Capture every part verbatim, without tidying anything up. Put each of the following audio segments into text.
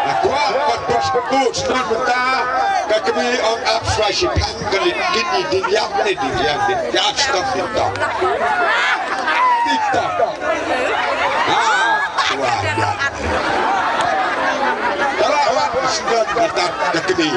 Nga kwah ban pynshai shnong mynta, ka kmie ong ap shuwa shiphang ka leit kit i ding ïap ne ding ïap ding ïap stop ding stop. Tik tok. Ah, shuwa ïap. Ka la wan shnong mynta ka kmie.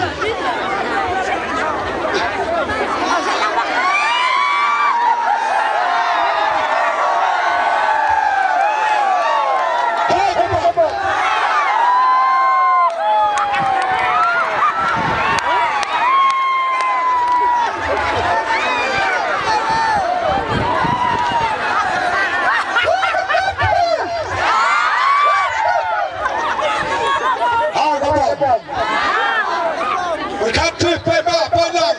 Pyrkhat seh paidbah paidlang.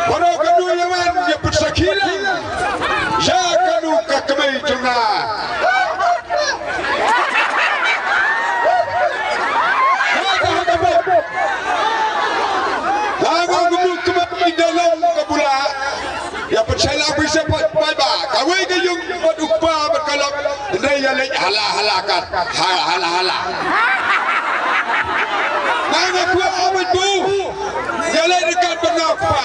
Baroh kano ïa wan ïa pynsakhi lang ïa kano ka kmie jong nga. Nga nga kumno kmie da long ka bula. Ïa pynshai lang phi seh paidbah, kawei ka ïung bad u kpa bad ka lok. Hynrei ïa leit hala hala kat. Ha hala hala. Nga nga kwah ban tu. Ïa leit kat ban nga kpa.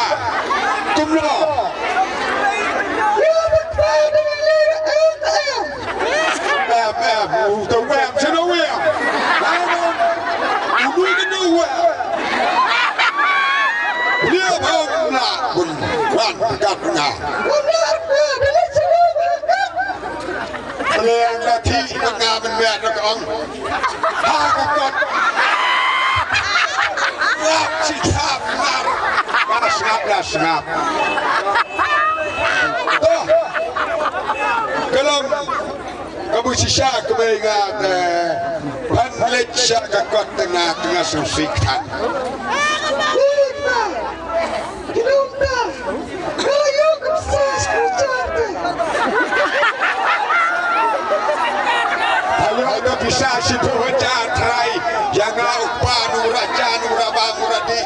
Kumno? Em em, u to em, sino em. Em em. U nui ka nui em. Lia bom la bun wan kat nga. Peliang la thi ba nga ban beh da ka ong. Ha ka kot. Rap shi thap nar. Ba sngap la sngap. To. Ka long ka bu shisha ka bai nga ka ban leit sha ka kot nga ka nga sngewsih than. Ayo, ada bisa si purwajar trai. Yang au pa nura jan nura ba nura di.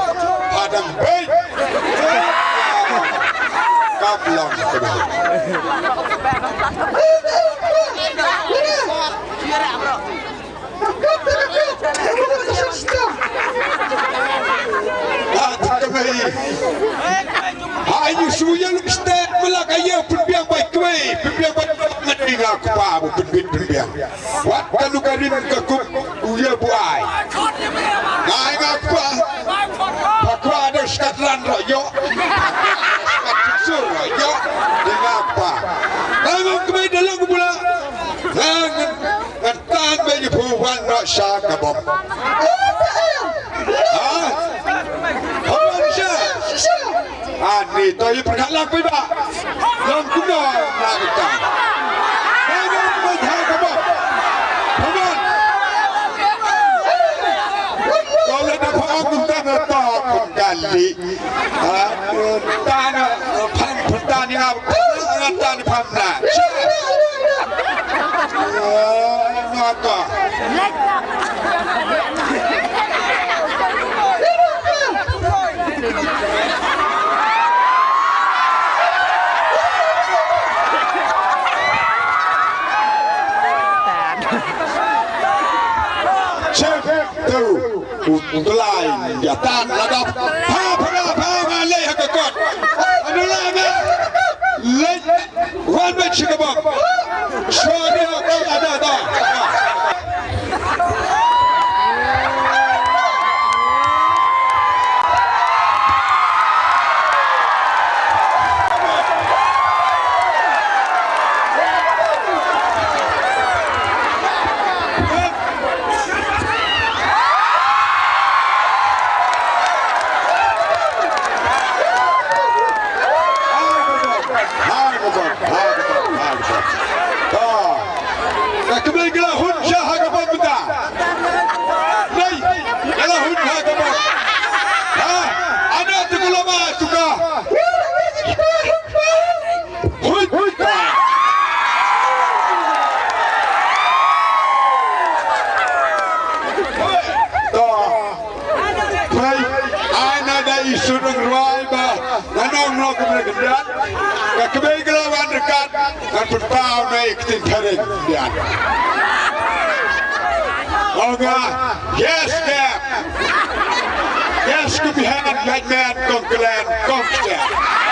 Hadang baik. Kaplong. Ha, ta ka mei. Ha, ïa shu ïa luk step, mala ka ïa pynbiang bai kwei, pynbiang bai ngat ni nga kpa bu pynbit pynbiang. Wat ka luk ka rim ka kup, u ïa bu ai. Ngai nga kpa. Ba kpa da skat lan ro ïo. Skat sur ro ïo. Ni nga kpa. Ngai nga kmei da long bula. Ngai nga Ngan tan ba ïa phu wan noh sha ka bom. Ha? Ha wan sha? Ani to ïa pyrkhat lang phi ba. Long kumno na ka ta. Ba wan ba ha ka bom. Ha wan. Ko le da pha ong kumta na ta kum kali. Ha, tana, phan, tani na, tani phan na. Ngata. Chef, tu. U, u Tlai, ïa tan la dap. Pha, pha, pha, pha, leit ha ka kot. Anu la me. Leit. Wan beit shi ka bok. Shwa dia, da, da, da. Ka kmie ka la hun sha ha ka bom mynta. Nei, ka la hun ha ka bom. Ha, ana tu ka lama tu ka. Hui. To. Prai, ai na da i sudung rwai ba. Ngan ong noh kumne khyndiat. Ka kmie ka la wan ryngkat. Ngan pynpaw na i ktien phareng khyndiat. Nga, yes, dad. Yes, ku bihan, like man, kong klan, kong klan.